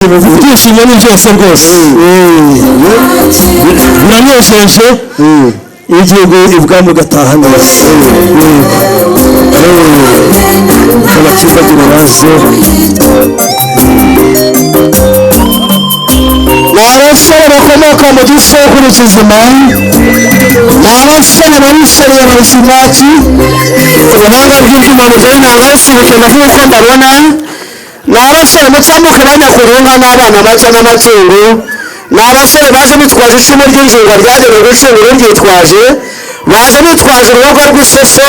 Ibyishimo ni byose rwose, biranejeje iyo igihugu ibwami ugataha neza. Abakimbagira baze. Ni abasore bakomoka mu gisekuru kizima, ni abasore bariseriye, barisimaki ubuhanga bw'ibyuma bugari, ntabasubuke ndavuga uko mbabona. Ni abasore mutsamuke banyakurinka n'abana baca n'amatungo. Ni abasore baje bitwaje icumu ry'injunga ryagenewe gucungura uryitwaje, baje bitwaje urubogo rw'isoso.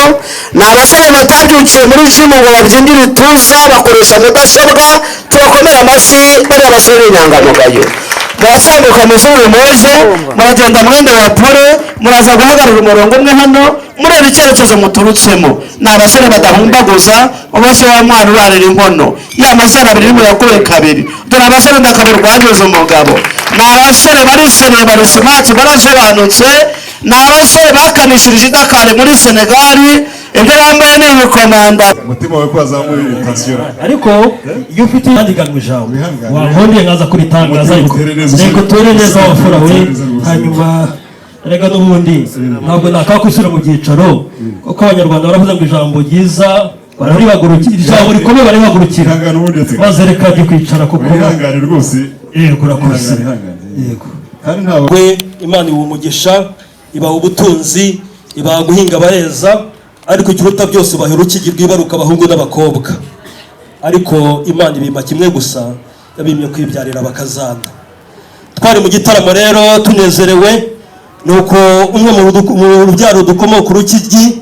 Ni abasore batabyukiye muri jimu ngo babyimbire ituza, bakoresha mudasobwa. Tubakomere amashyi bariya basore b'inyangamugayo. Muratambuka muzuru muze, muragenda mwenda wa pole, muraza guhagarara umurongo umwe hano mureba icyerekezo muturutsemo. Ni abasore badahumbaguza bose, wa mwana urarira inkono ya masore abiri muyakuwe kabiri. Dore abasore ndakaberwa hanyuze umugabo. Ni abasore barisereye, bari smart, barasobanutse. Ni abasore bakanishirije idakari muri Senegali, ibyo bambaye ni ibikomanda. Umutima wawe ko wazamuye tansiyo? Ariko iyo ufite yandiganwa ijambo Wihangane. Wankongeye nkaza kuritangaza, ariko Utere neza. Reka utere neza wafura we. Utere neza rwose. Hanyuma reka n'ubundi ntabwo nakakwishyura mu byicaro, kuko Abanyarwanda baravuze ngo ijambo ryiza bararihagurukira, ijambo rikomeye bararihagurukira. Ihangane ubundi ati Maze reka njye kwicara kuko Wihangane rwose. Yego, urakoze. Ihangane, ihangane. Yego. Kandi ntabwo We Imana iba umugisha, ibaha ubutunzi, ibaha guhinga bareza, ariko ikiruta byose bahera urukigi rwibaruka abahungu n'abakobwa. Ariko Imana ibima kimwe gusa, yabimye kwibyarira bakazana. Twari mu gitaramo rero tunezerewe, nuko umwe mu rubyaro dukomoka urukigi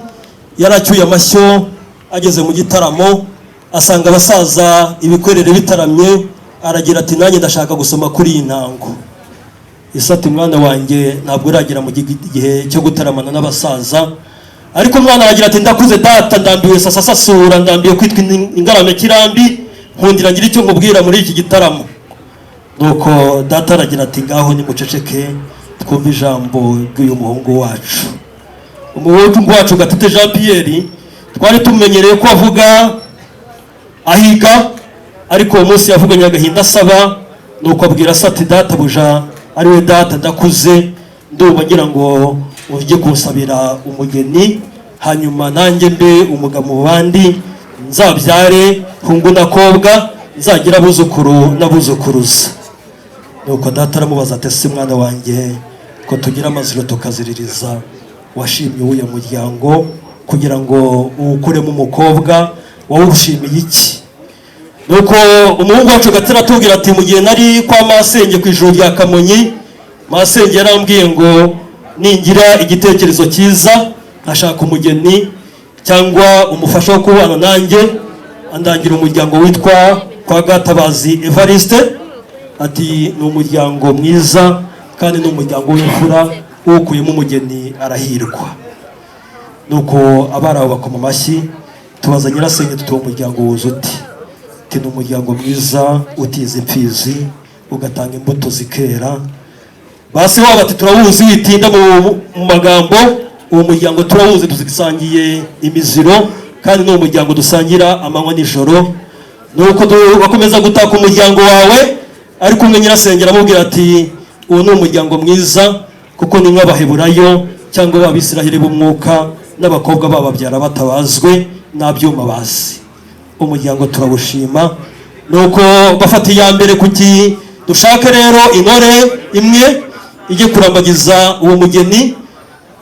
yaracyuye amashyo, ageze mu gitaramo asanga abasaza ibikwerere bitaramye, aragira ati: "Nanjye ndashaka gusoma kuri iyi ntango." Isati: "Mwana wanjye, ntabwo uragera mu gihe cyo gutaramana n'abasaza." Ariko umwana aragira ati: "Ndakuze data, ndambiwe sasasasura, ndambiwe kwitwa ingarame kirambi, nkundira ngira icyo nkubwira muri iki gitaramo." Nuko data aragira ati: "Ngaho nimuceceke twumve ijambo ry'uyu muhungu wacu." Umuhungu wacu Gatete Jean Pierre twari tumenyereye ko avuga ahiga, ariko uwo munsi yavuganye agahinda asaba. Nuko abwira se ati: "Databuja, ariwe data, ndakuze, ndumva ngira ngo ujye kunsabira umugeni, hanyuma nanjye mbe umugabo mu bandi, nzabyare hungu n'akobwa, nzagira abuzukuru n'abuzukuruza." Nuko data aramubaza ati: "Ese mwana wanjye, ko tugira amaziro tukaziririza, washimye uwuhe muryango kugira ngo uwukuremo umukobwa? Wawushimiye iki?" Nuko umuhungu wacu Gatera atubwira ati: "Mu gihe nari kwa masenge ku ijuru rya Kamonyi, masenge yarambwiye ngo ningira igitekerezo cyiza nkashaka umugeni cyangwa umufasha wo kubana nanjye, andangira umuryango witwa kwa Gatabazi Evariste." Ati: "Ni umuryango mwiza kandi ni umuryango w'imfura, uwukuyemo umugeni arahirwa." Nuko abari aho bakoma amashyi. Tubaza nyirasenge tuti: "Uwo muryango wuzuye uti?" Ati: "Ni umuryango mwiza utiza imfizi, ugatanga imbuto zikera." Basi wabo bati: "Turawuzi, witinda mu magambo, uwo muryango turawuzi, dusangiye imiziro kandi ni umuryango dusangira amanywa nijoro." Nuko bakomeza gutaka umuryango wawe, ariko umwe nyirasenge aramubwira ati: "Uwo ni umuryango mwiza kuko ni nk'Abaheburayo cyangwa b'Abisiraheli b'umwuka, n'abakobwa bababyara batabazwe nta byuma bazi, umuryango turawushima." Nuko bafata iya mbere kuki dushake rero intore imwe ijye kurambagiza uwo mugeni.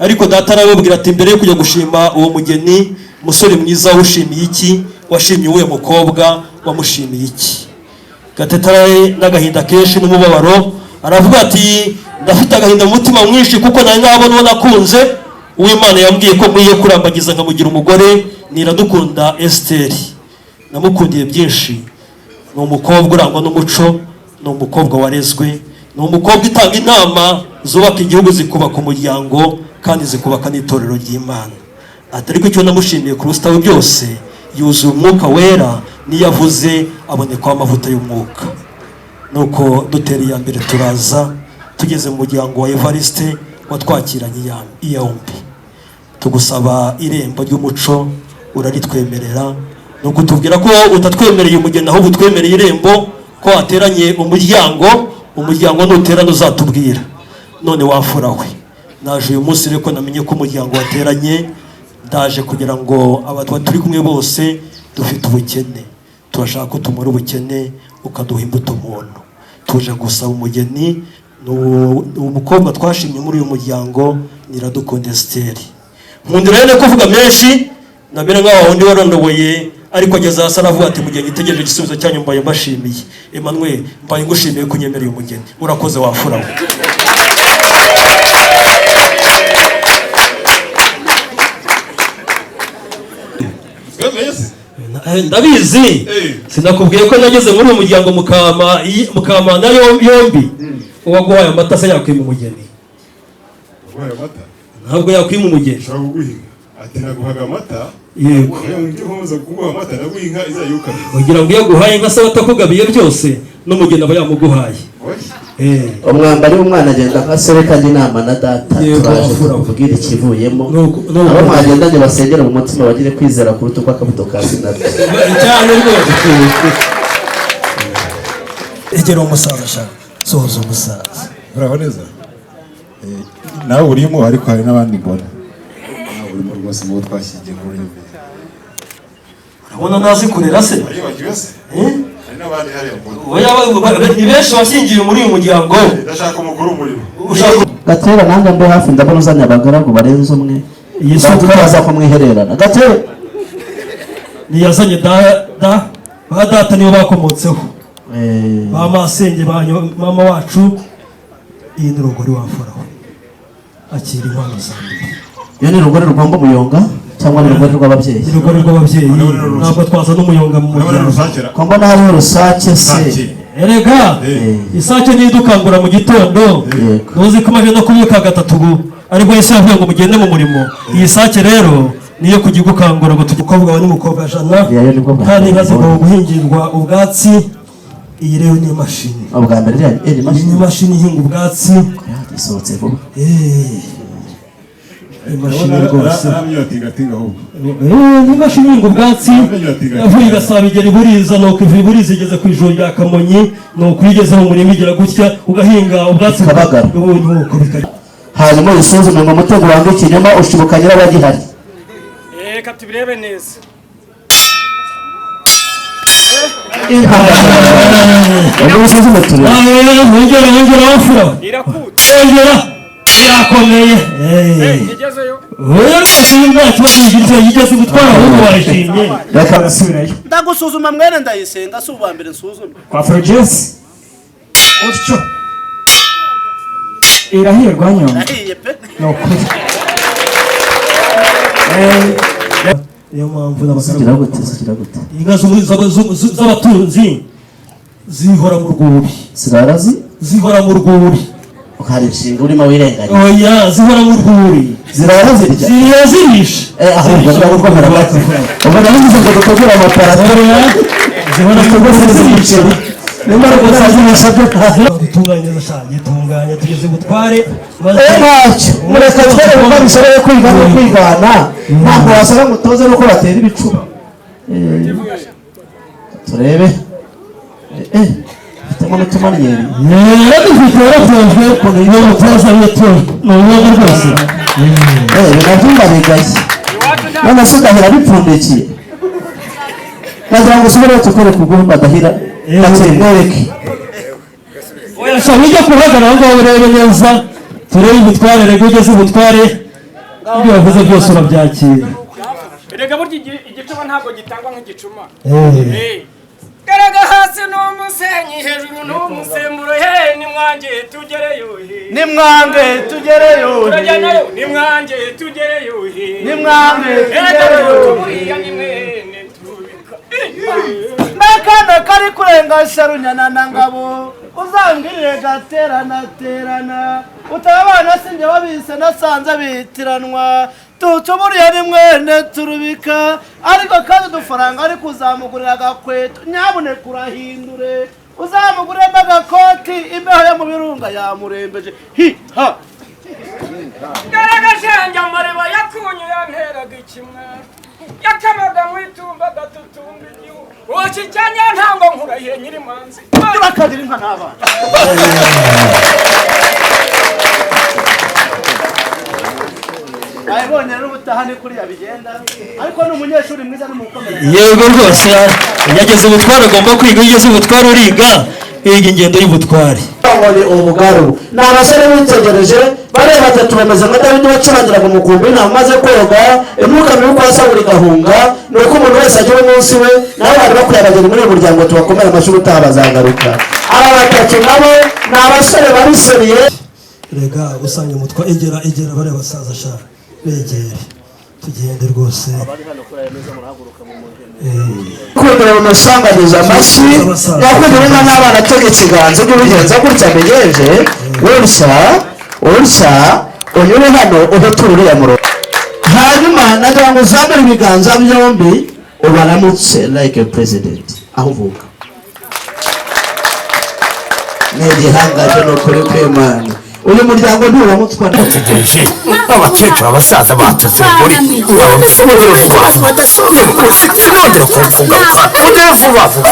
Ariko data arababwira ati: "Mbere yo kujya gushima uwo mugeni, musore mwiza, wawushimiye iki? Washimye uwuhe mukobwa? Wamushimiye iki?" Gatete n'agahinda kenshi n'umubabaro aravuga ati: "Ndafite agahinda mu mutima mwinshi kuko nari nabona uwo nakunze, uw'Imana yambwiye ko nkwiye kurambagiza nkamugira umugore, ni Iradukunda Esiteri. Namukundiye byinshi: ni umukobwa urangwa n'umuco, ni umukobwa warezwe, ni umukobwa utanga inama zubaka igihugu, zikubaka umuryango kandi zikubaka n'itorero ry'Imana." Ati: "Ariko icyo namushimiye kurushaho byose, yuzuye Umwuka Wera, niyo avuze abonekaho amavuta y'umwuka." Nuko dutera iya mbere turaza, tugeze mu muryango wa Evariste watwakiranye iyombi, tugusaba irembo ry'umuco, uraritwemerera. Ni ukutubwira ko utatwemereye umugeni, ahubwo utwemereye irembo. Ko wateranye umuryango, umuryango nuterana uzatubwira. None wafura we, naje uyu munsi rero ko namenye ko umuryango wateranye, ndaje kugira ngo abantu turi kumwe bose dufite ubukene, turashaka ko tumara ubukene, ukaduha imbuto muntu. Tuje gusaba umugeni, ni umukobwa twashimye muri uyu muryango, ni Iradukunda Esther. Nkundira rero kuvuga menshi, namere nk'aho wundi warondoboye, ariko ageze hasi aravuga ati mugeni itegereje igisubizo cyanyu, mbaye mbashimiye. Emmanuel, mbaye ngushimiye ko unyemereye umugeni, urakoze wafura we. Ndabizi, sinakubwiye ko nageze muri uyu muryango mukamana yombi. Uwaguhaye amata se yakwima umugeni? Ntabwo yakwima umugeni. Yego, kugira ngo iyo aguhaye inka se batakugabiye byose, n'umugeni aba yamuguhaye. Umwambari w'umwana agenda nka se, reka inama na data turaje tuvugira ikivuyemo. Abo mwagendanye basengera mu mutima bagire kwizera kuruta uko akabuto ka sinapi cyane rwose. Egera umusaza, shaka sohoza umusaza. Uraho neza nawe urimo, ariko hari n'abandi mbona nawe urimo rwose mu bo twashyingiye muri uyu mubiri. Urabona ntazi kurera se? Hari n'abandi hariya mbona. Ni benshi washyingiye muri uyu muryango. Ndashaka umukuru umurimo. Gatera nanjye mbe hafi, ndabona uzanye abagaragu barenze umwe. Iyi suka baza kumwihererana. Gatera niyazanye da ba data nibo bakomotseho. Ba masenge ba mama wacu. Iyi ni rugori wafuraho, akira inkwano za mbere. Iyo ni rugori rugomba umuyonga cyangwa ni rugori rw'ababyeyi? Ni rugori rw'ababyeyi, ntabwo twazana umuyonga mu muryango. Ko mbona hariho rusake se? Erega isake niyo idukangura mu gitondo, ntuzi ko imaze no kubyuka gatatu ubu, ariko Yesu yavuye ngo mugende mu murimo. Iyi sake rero niyo kujya igukangura ngo tujye. Umukobwa wawe n'umukobwa jana, kandi inka zigomba guhingirwa ubwatsi. Iyi rero ni imashini. Ubwa mbere iriya ni imashini ihinga ubwatsi. Isohotse vuba. Imashini rwose. Ni imashini ihinga ubwatsi, yavuye igasaba igera iburiza, nuko iva iburiza igeze ku ijuru rya Kamonyi, nuko iyo ugeze mu murima igira gutya ugahinga ubwatsi kabagara. Hanyuma usuzume ngo umutego wange ikinyoma ushibuka nyirabagihari. Reka tubirebe neza. Ongera wafura. Ongera. Irakomeye. Oya rwose nta kibazo yigeze gutwara, ahubwo wayishimye. Reka arasubirayo. Ndagusuzuma mwene Ndayisenga, si ubwa mbere nsuzumye. Kwa Fulgence utyo irahirwa nyuma. Irahiye pe. Ni ukuri. Niyo mpamvu n'abagaragu zigira gute, zigira gute? Inka z'abatunzi zihora mu rwuri. Zirara zihora mu rwuri. Hari inshinga urimo wirenganya. Oya, zihora mu rwuri. Zirara zirya. Zirya zirisha. Ahubwo ndagukomera amashyi. Ubwo nari ngize ngo dutegure amaparato. Zihora mu rwuri zirisha. Nimba ari ukuzazirisha byo dutunganye neza cyane, gitunganye tugeze butware. Ntacyo mureka twere kuko bishoboye kwiga no kwigana, ntabwo wasaba ngo utoze nuko batera ibicuba. Turebe mfitemo n'utumanyeri. Dufite waratojwe ni umutoza w'itora, ni umwuga rwose. Binabyumva bigaye none se udahira bipfundikiye, nagira ngo usubire tukwereke ubwo badahira mwereke. Oya sha, ujya kuhagarara aho ngaho urebe neza, turebe ubutware. Rego ugeze ubutware, ibyo bavuze byose urabyakira. Erega burya igicuba ntabwo gitangwa nk'igicuma. Garaga hasi n'umusenyi, hejuru n'umusemburo, he nimwange tugereyo he. Nimwange tugereyo. Turajyanayo nimwange tugereyo he. Nimwange tugereyo. Buriya ni mwene tubika. N'akana kari kurenga Sharunyana na Ngabo, uzambwirire gaterana terana, utabana sinjye wabise nasanze bitiranwa. Tutuburiye ni mwene turubika, ariko kandi udufaranga ariko uzamugurira agakweto, nyabuneka urahindure, uzamugurire n'agakoti, imbeho yo mu birunga yamurembeje. Hi ha. Garagashenge amareba yakunyu yanteraga ikimwaro, yakamaga mu itumba agatutumba igihugu. Ukijyanye ntango nkurahiye nyirimanzi. Bakagira inka n'abana. Ayibonye rero ubutaha ni kuriya bigenda, ariko ni umunyeshuri mwiza n'umukomeye. Yego rwose yageze ubutware agomba kwiga, iyo ugeze ubutware uriga, wiga ingendo y'ubutware. Babonye umugaru ni abasore bitegereje bareba batatu bameze nka Dawidi wacurangiraga umukumbi nta umaze koga imyuka mibi kwa Sawuli igahunga. Ni uko umuntu wese agira umunsi we, nabo bari bakwiye abageni muri uyu muryango, tubakomere amashuri utaha bazagaruka. Aba batatu nabo ni abasore babisoriye. Rega usanga umutwa egera egera bariya basaza sha begere tugende rwose. Kundira mu musanganiza amashyi yakundira inka n'abana atega ikiganza ujye ubigenza gutya mbigenje utya utya unyure hano uheture uriya murongo, hanyuma nagira ngo uzamure ibiganza byombi ubaramutse like a president aho uvuka. Ni igihangaje ni ukuri kw'Imana, uyu muryango nturamutswa. Tegereje abakecuru abasaza bateze muri mugere vuba sinongera kugaruka, mugere vuba vuba.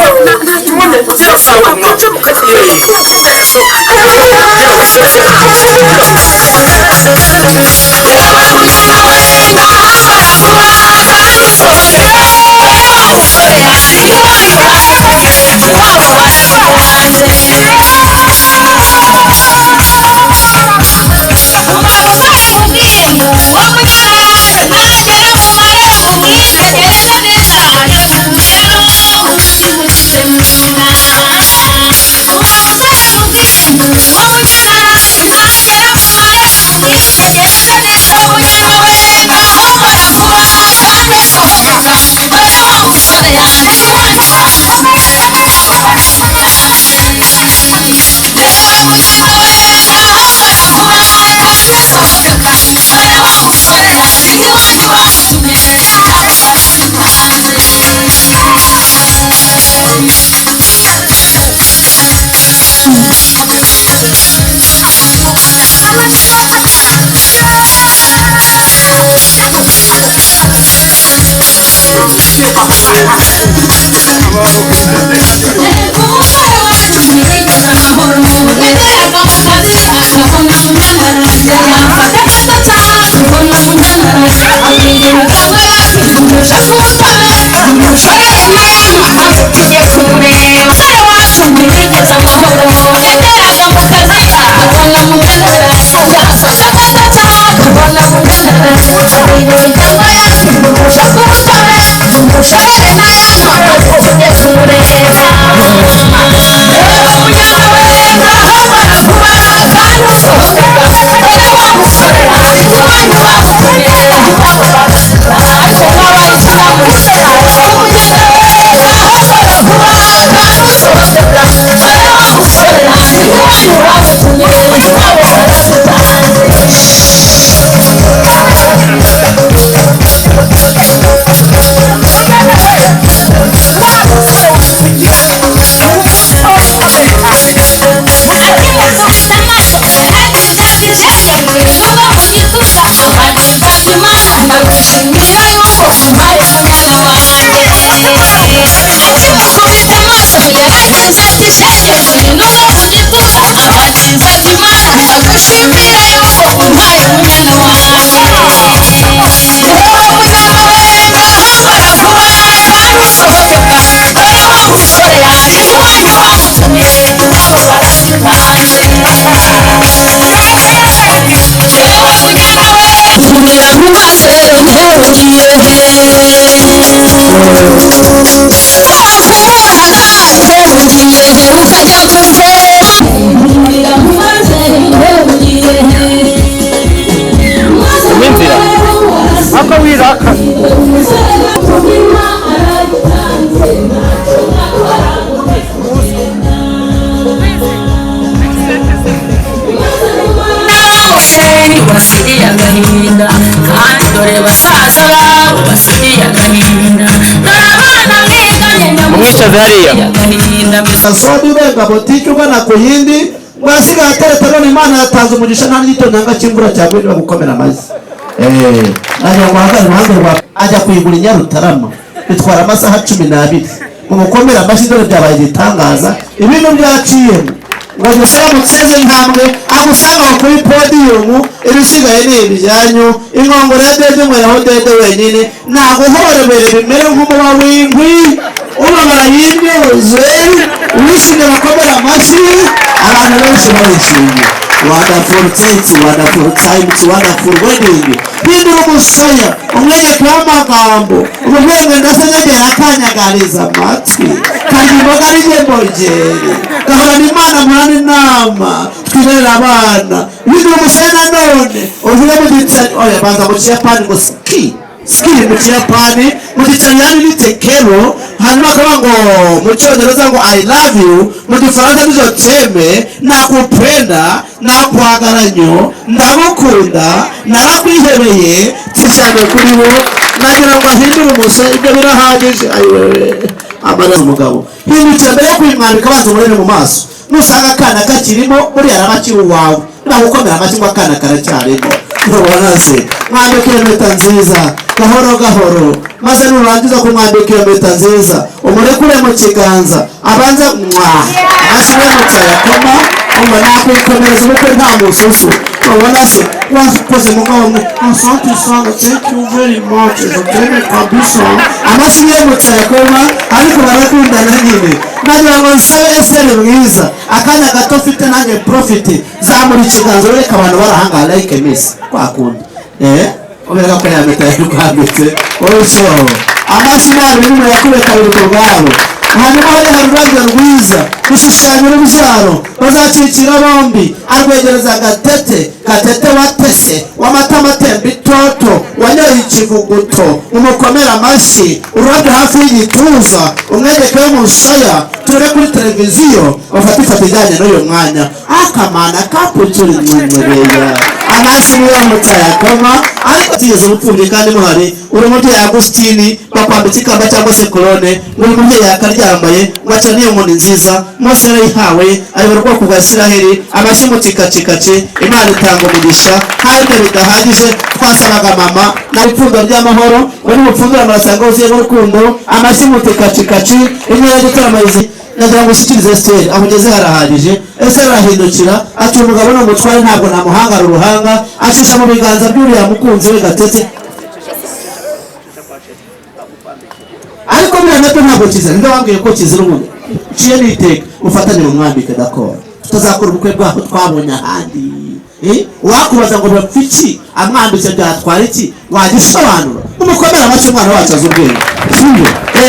Basigiye agahinda kandi dore basaza babo basigiye agahinda dore abana mwiganye Mumwicaze hariya. Agahinda mbese Soni urenga botike ugana ku yindi ngo asigaye atereta none Imana yatanze umugisha nta n'igitonyanga cy'imvura cyaguye niba gukomera amashyi. Nagira ngo ahagarare iruhande rwa ajya kuyigura i Nyarutarama bitwara amasaha 12 Mumukomere amashyi, dore byabaye igitangaza, ibintu byaciyemo ngo dusaba muteze intambwe agusanga aho kuri podiyumu, ibisigaye ni ibyanyu. Inkongoro ya dede nyweraho dede wenyine, naguhorebere bimere nk'umuba w'inkwi, ubabara yimyoze, uwishimye bakomere amashyi. Abantu benshi barishimye. Wonderful dates, wonderful times, wonderful wedding. Hindura umusaya, umwereke w'amagambo, umubwire ngo ndase nyegera akanyagariza amatwi, karya imboga n'igemogere, gahorana Imana, muhana inama, twirere abana. Hindura umusaya nanone, uvuge mu gitsani, oya banza mu Kiyapani ngo ski. Ski mu Kiyapani, mu Gitaliyani ni tekero, hanyuma akavuga ngo mu Cyongereza ngo "I love you", mu Gifaransa ni "je t'aime", "nakupenda", "nakwagaranyo", ndagukunda, narakwihebeye cyane kuri bo. Nagira ngo ahindure umusaya, ibyo birahagije. Ayiwewe, amara umugabo hindukira mbere yo kwimwambika, banza umurebe mu maso. Nusanga akana kakirimo, buriya araba akiri uwawe. Nibagukomera amashyi ngo akana karacyarimo, ntubona se? Mwambika iyo mpeta nziza gahoro gahoro, maze nurangiza kumwambika iyo mpeta nziza, umurekure mu kiganza, abanza mwa ashyire mu cyayakoma. Umva, nakwikomereza ubukwe nta mususu. Ubona se wakoze mu ngabo? Asante sana, thank you very much, je t'aime kabisa. Amashyi ye mu cyayakoma, ariko barakundana nyine. Nagira ngo nsabe Eseri mwiza, akanya gato mfite nanjye profite, zamura ikiganza ureka abantu barahangaha like miss kwakunda ubereka ko ya mpeta yakwambitse utyo. Amashyi yabo birimo yakube kabiri ku bwabo. Hanyuma hariya hari ururabyo rwiza rushushanya urubyaro bazakikira bombi. Arwegereza Gatete. Gatete watese w'amatama atemba itoto, wanyoye ikivuguto, umukomere amashyi. Ururabyo hafi y'igituza, umwegeke w'umusaya, turebe kuri televiziyo bafate ifoto ijyanye n'uyu mwanya. Akamana kapucuri mwemwereya, amashyi niyo mutayakoma, ariko atigeze ubupfubyi kandi muhari. Uri umubyeyi Agusitini, bakwambitse ikamba cyangwa se korone, ngo uyu mubyeyi yakaryambaye, ngo aca n'iyo nkoni nziza Mose yarayihawe, ayobora ubwoko bwa Isiraheli. Amashyi mutikacikaci, Imana itanga umugisha. Hari ibyo bidahagije, twasabaga mama na ipfundo ry'amahoro ngo nimupfundura murasanga wuzuyemo urukundo. Amashyi mutikacikaci, imwe yo gitaramo izi. Nagira ngo ushyikirize Esiteri, aho ugeze harahagije. Esiteri arahindukira ati umugabo ni umutware, ntabwo namuhangara uruhanga. Acisha mu biganza by'uriya mukunzi we Gatete. Ariko buriya nabyo ntabwo kizira, nibyo bambwiye ko kizira. Ubundi nciye n'iteka mufatanye mumwambike, dakora tutazakora ubukwe bwaho twabonye ahandi. Uwakubaza ngo bapfa iki, amwambitse byatwara iki, wagisobanura? Umukomere amashyi, umwana wacu azi ubwenge, sibyo?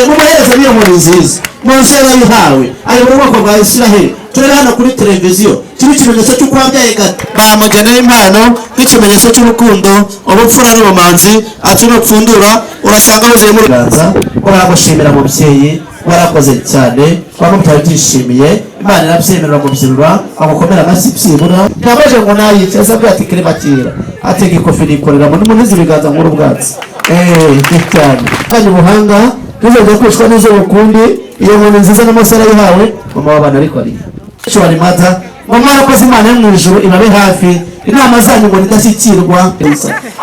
Mumuhereze n'iyo nkoni nziza Mose yarayihawe, ayobora ubwoko bwa Isiraheli. Turebe hano kuri televiziyo, kiba ikimenyetso cy'uko wabyaye gato. Bamugenera impano nk'ikimenyetso cy'urukundo, ubupfura n'ubumanzi. Ati nupfundura urasanga wuzuye mu biganza. Baragushimira mubyeyi, warakoze cyane, wamubyaye ubyishimiye, Imana irabyemerera mubyirura, bagukomera amashyi byibura. Ntiyabaje ngo nayice, asabwe ati kiremakira, atega ikofi nikorera mu munizi ibiganza nk'uru bwatsi cyane kandi ubuhanga ntuzajya kwicwa n'izuba ukundi. Iyo nkoni nziza na Mose yarayihawe, mama w'abana ariko ariyo shobora mata ngo mwarakoze, Imana yo mu ijuru ibabe hafi, inama zanyu ngo nidashyikirwa.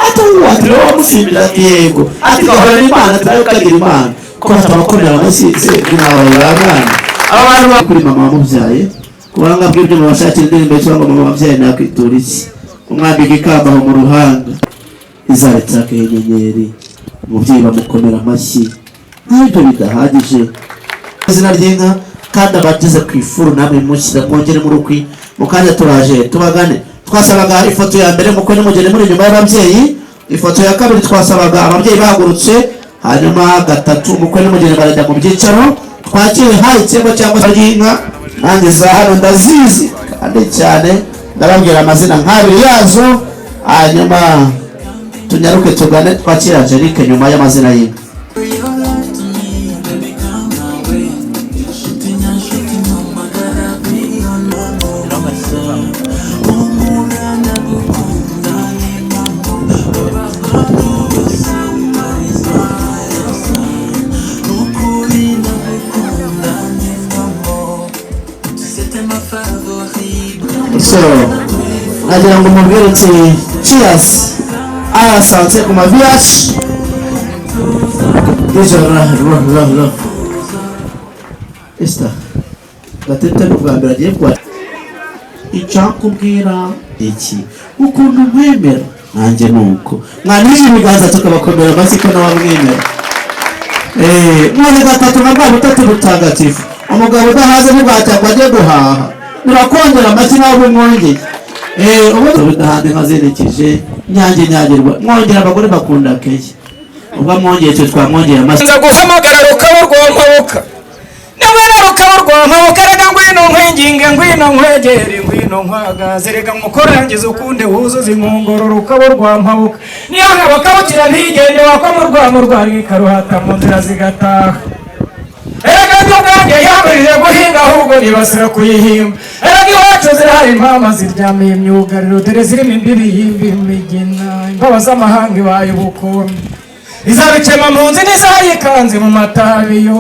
Ati ubu ati wowe wamusimbira, ati yego, ati gahorana Imana, ati nawe ukagira Imana ko batabakomera amashyi se bw'inabaye ba mwana. Aba bantu bari kuri mama wamubyaye ku buhanga bw'ibyuma bashakira indirimbo yitwa ngo mama wabyaye nakwitura iki, umwambika ikamba aho mu ruhanga izaritaka inyenyeri. Umubyeyi bamukomera amashyi, nk'ibyo bidahagije izina ry'inka kandi abageze ku ifuru namwe mushyira mwongere mu rukwi. Mu kanya turaje tubagane. Twasabaga ifoto ya mbere mukwe n'umugeni muri inyuma y'ababyeyi, ifoto ya kabiri twasabaga ababyeyi bahagurutse, hanyuma gatatu umukwe n'umugeni barajya mu byicaro. Twakire hayi ikirego cyangwa se ry'inka, nanjye za hano ndazizi kandi cyane, ndababwira amazina nk'abiri yazo, hanyuma tunyaruke tugane twakire Angelique nyuma y'amazina y'inka. So nagira ngo mubwire uti cheers, ayasanze ku mavi yacu nijoro. Ra ra ra. Esther Gatete ni ubwa mbere agiye kwa icyakubwira iki ukuntu mwemera nanjye ni uko mwanije ibiganza tukabakomera amashyi ko nawe amwemera. Mwene gatatu na bwa butatu butagatifu, umugabo udahaze ntibwacyangwa ajye guhaha, murakongera amashyi nawe umwongeye. Ubundi udahande nkazerekeje nyange nyagirwa mwongera abagore bakunda keya, ubwo mwongeye twe twamwongera amashyi. Nza guhamagara rukaba rwampabuka, niba rukaba rwampabuka rega ngwino nkwinginge, ngwino nkwegere, ngwino nkwagaze, rega nkukorangize ukunde wuzuze inkongoro rukaba rwampabuka. Niyo nkabakabukira ntigende wakoma urwamo rwarikaruhata mu nzira zigataha. Erega ubwanjye yabujije guhinga ahubwo nibasira kuyihimba. Erega iwacu zirahari impama ziryamiye imyugariro, dore zirimo imbibi y'imigina, imbabazi z'amahanga ibaye ubukombe. Izabikema mu nzu n'izayikanze mu matabiyo.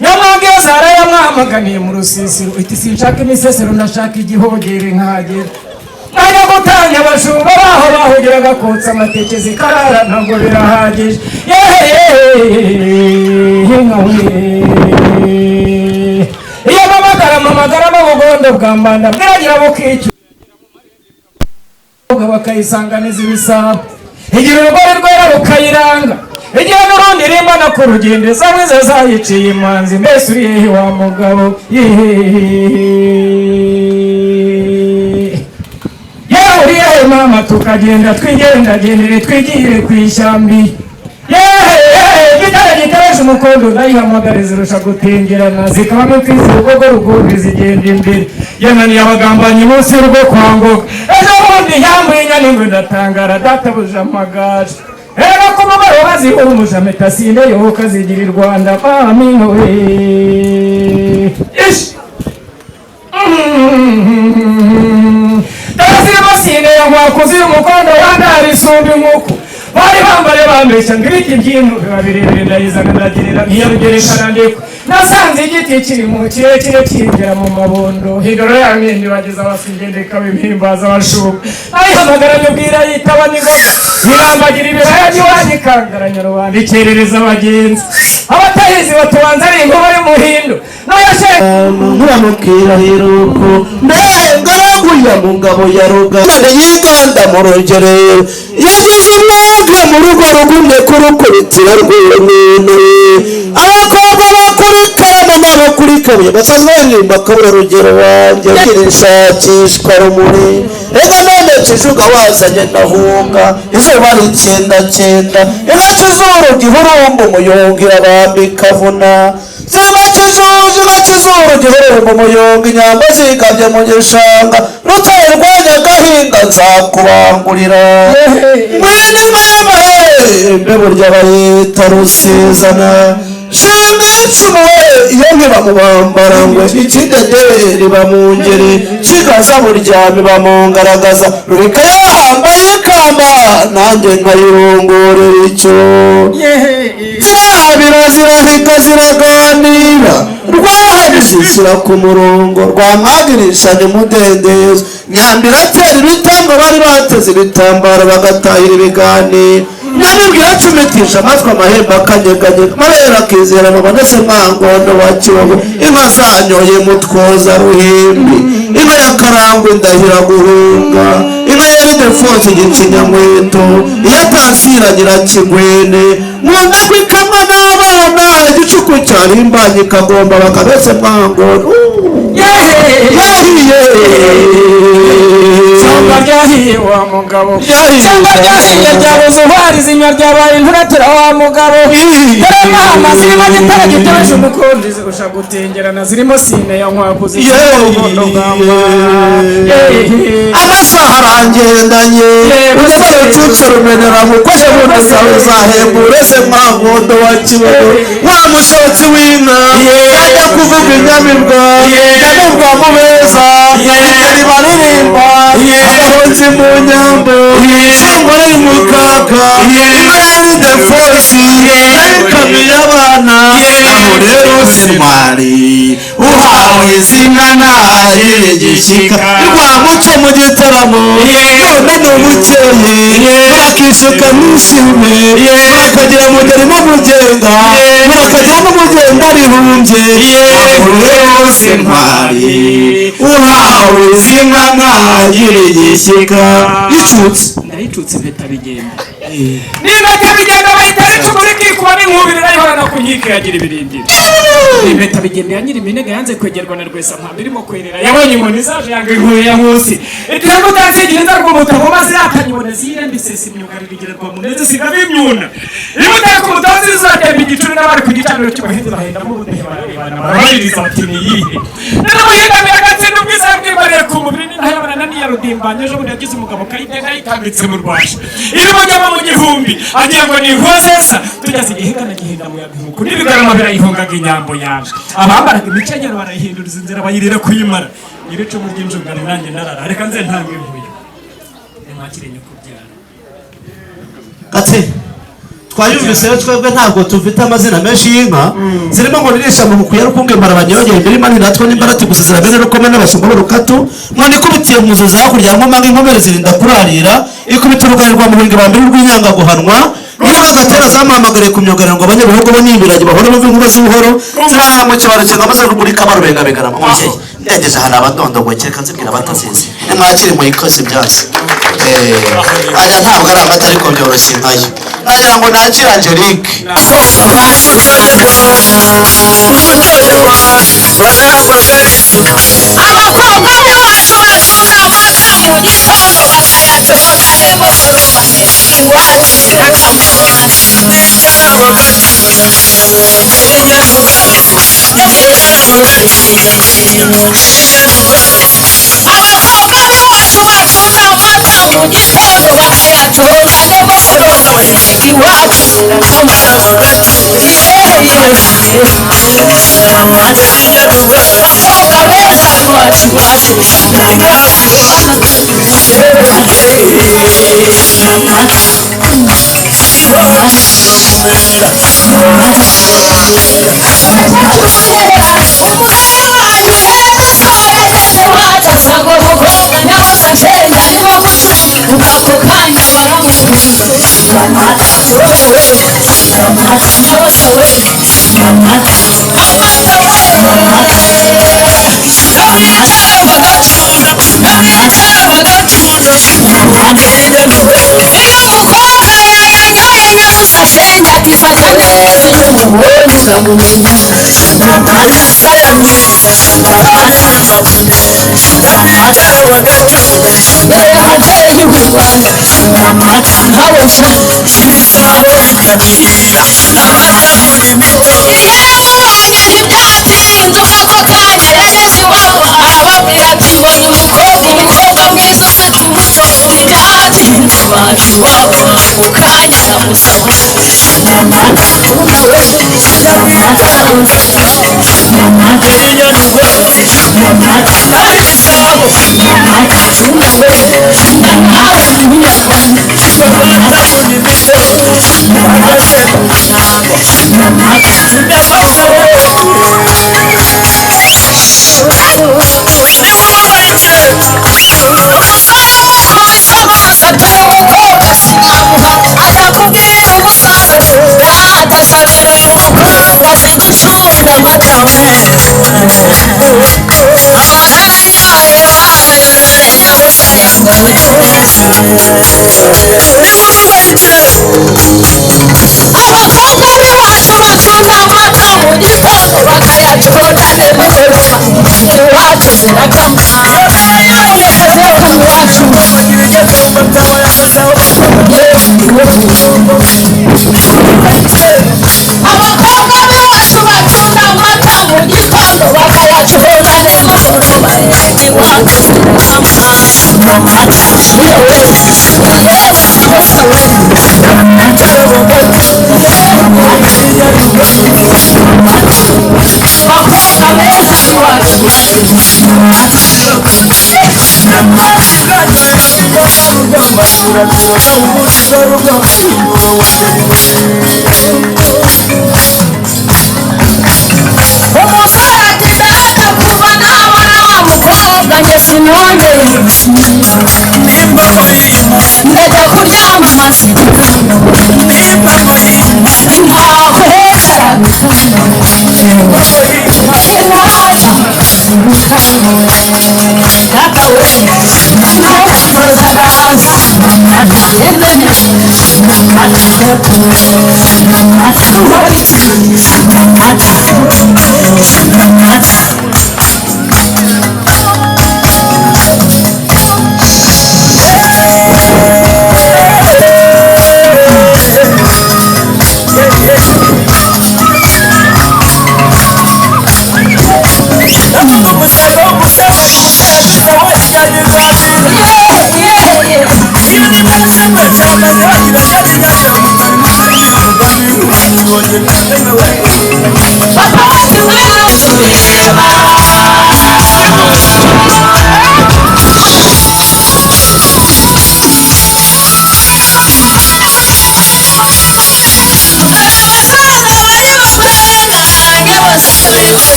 Nyamwanga iyo zarayamwamaganiye mu rusisiro, iti sinshaka imisesero ndashaka igihogere nkagera. Najya gutanya abashumba baho bahugiraga kotsa amateke zikarara ntabwo birahagije. Iyo mpamagara mpamagara n'ubugondo bwa mbanda bwiragira bukicyura bakayisanganiza ibisabo. Igira urugori rwera rukayiranga, igira n'urundi rimbana ku rugendo, zamwe zayiciye imanzi. Mbese uri hehe wa mugabo? Yewe uri hehe mama? Tukagenda twigendagendere twigire ku ishyambi. Yewe gitare gitereje umukondo ndayihamagara zirusha gutengerana, zikabamo imfizi urugogo rugumbi zigenda imbere. Yananiye abagambanyi munsi y'urugo kwa Ngoga. Ejo bundi yambuye inyana ingwe ndatangara, databuja amagaju. Erega ku mugoroba zihumuje ametasinde yoka zigira i Rwanda mami we. Ish! Zirimo sine ya nkwakuzi y'umukondo wandara isumba inkuku. Bari bambare bambeshya ngo ibiti by'intu biba birebire, ndayizana ndagirira ntiyarugerekana ndiko. Nasanze igiti kiri mu kirekire kigera mu mabondo, hindura ya mwindi bageze abasigende ikabimhimbaza abashumba. Ayihamagara nyubwira yitaba n'ingoga, irambagira ibiraya by'iwanyu ikangaranya rubanda ikerereza abagenzi. Abatahizi batubanza ari inkuba y'umuhindo. Nkuramukira hiruko mbengaraguya mu ngabo ya Ruganda yiganda mu rugerero, yagize umwuga mu rugo rugumye kurukubitira rw'umuntu. Abakobwa bakuri Karama n'abakuri Kabuye basanzwe baririmba kabura rugero wanjye kirishakishwa rumuri. Ega none Kijuga wazanye ndahunga, izuba ricyendakenda, inka kizuru gihurumba umuyonga irabamba ikavuna. Ziba kijuju inka kizuru gihurumba umuyonga, inyambo zigabye mu gishanga, rutare rwa Nyagahinga nzakubangurira. Ngwino mama mbe burya bayita rusizana, shinga icumu we iyo ntibamubambara ngo ikidederi bamungeri, kigaza buryami bamungaragaza, rurika yahambaye ikamba nanjye nkayirongorera icyo. Zirabira zirahika ziraganira, rwahabishyira ku murongo, rwamwagirisha ni mudendezo. Nyambira atera ibitambo bari bateze ibitambaro bagatahira ibiganiro. Nyamibwira acumitisha amatwi amahembe akanyeganyega, mabere akizera mama ndetse mwangondo wa Kibogo. Inka zanyoye mutwoza ruhimbi, inka ya Karangwa indahira guhunga, inka ya Ildefonsi Gicinyankweto, iya Tansira Nyirakigwene. Nkunda kwikamwa n'abana igicuku cyarimbanye ikagomba bakabese mwangondo. Yahiye Shyamba ryahiye wa mugabo, shyamba ryahiye ryabuze uhari zinywa ryabaye inturatira wa mugabo. Dore mama zirimo gitara gitereje umukondo zirusha gutengerana, zirimo sine ya nkwakuzi umukondo bwamba. Amasaha arangendanye ugeze rucucu rumenera mukoje bundi zawe zahembure se mwangondo wa Kibogo. Wa mushotsi w'inka yajya kuvuga inyamibwa, nyamibwa mu beza, ingeri baririmba abahonzi mu nyambo, shingore y'umukaka, inka ya Ildefonsi yayikamiye abana. Aho rero sintwari uhawe izina ntayigishyika, rwa muco Mwaraye mu gitaramo none ni ubukeye, murakisuka mwishime, murakagira mugeri n'umugenga, murakagira n'umugenda rihumbye. Wose ntwari uhawe izi nka ntagire igishyika. Icutse Ndayicutse impeta bigenda, n'impeta bigenda bahita bicukura ikikuba n'inkubiri irayihorana ku nkiko iragira ibirindiro. Impeta bigenda ya nyiri iminega yanze kwegerwa na rwesa mpamvu irimo kwerera, yabonye inkoni zaje yanga inkuye ya nkusi itira kutansigira inzara rw'umutako maze yakanyibona zirambisesa imyugariro igira rwa muneze sigamo imyuna imutaka umutozi izatemba igicuri n'abari ku gicaniro cy'ubuhinzi bahendamo ubudehe bararebana barabaririza bati ni iyihe. N'umuhingamira agatsinda ubwiza bwibariye ku mubiri n'intayabana n'iya rudimbanye. Ejo bundi yagize umugabo kayitega yitambitse mu rwasha irimo mu gihumbi agira ngo ni inkozesa tugeze igihinga na gihinda muyaga imuku n'ibigarama birayihungaga inyambo yaje abambaraga imikenyero barayihinduriza inzira bayirira kuyimara nyiricumu ry'injungano nanjye ndarara reka nze ntange impuyo nimwakire nyoko byara. Gatse twayumvise rero, twebwe ntabwo tufite amazina menshi y'inka zirimo ngo nirisha mu kuya rukunge mbarabanyogeye imirima ntiratwa n'imbarati gusa zirabene rukome n'abashumba b'urukatu. None ikubitiye mu nzu hakurya nkoma nk'inkomere zirinda kurarira, ikubita urugari rwa muhinga bambere rw'inyanga guhanwa niba gatera zamuhamagariye ku myugariro ngo abanyabihugu bo n'ibiragi bahora bumva inkuba z'ubuhoro ziriya mu kibaro kigamaze rugurika barubengabengarama. Umubyeyi ndengeje hari abadondogoye, kereka nzibwira abatazizi. Nimwakire muyikoze ibyasi. Aya ntabwo ari amata ariko byoroshye nkayo. Nagira ngo nakire Angelique. Abakobwa b'iwacu bacunda amata mu gitondo bakayacunda nimugoroba, iwacu zirakama. Abakobwa b'iwacu bacunda amata mu gitondo bakayacunda nimugoroba, iwacu zirakama. Abakobwa beza iwacu iwacu. Umusore wanyu umusore ageze iwacu asanga umukobwa nyabusa shenge arimo gucura ako kanya baramukunda. Nyabusa we amata we Abicara bagacunda, abicara bagacunda. Iyo umukobwa yayanyoye nyabusa shenge akifata neza, iyo umubonye uramumenya. Abicara bagacunda. Yewe babyeyi b'u Rwanda nkabosha Ibisabo bikabihira amata kuri mito. Iyo yamubonye ntibyatinze ubwo ako kanya yageze iwabo arababwira ati mbonye umukobwa, umukobwa mwiza ufite umuco. Ntibyatinze iwacu iwabo ako kanya aramusaba. Ibisabo Umusore amukubise amaso atuye umukobwa sinamuha, ajya kubwira umusaza ati data nsabira uyu mukobwa azi gucunda amata we amata yanyoye bayo nyabusa yanga. Abakobwa b'iwacu bacunda amata mu gitondo bakayacunda nimugoroba, iwacu zirakama zirakama iwacu. Abakobwa b'iwacu bacunda amata mu gitondo bakayacunda nimugoroba, iwacu zirakama. Yewe yewe nyabusa we bakobwa beza iwacu. Umusore ati data kuva nabona wa mukobwa Njye sinongeye ndajya kuryama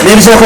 Nibyo koko.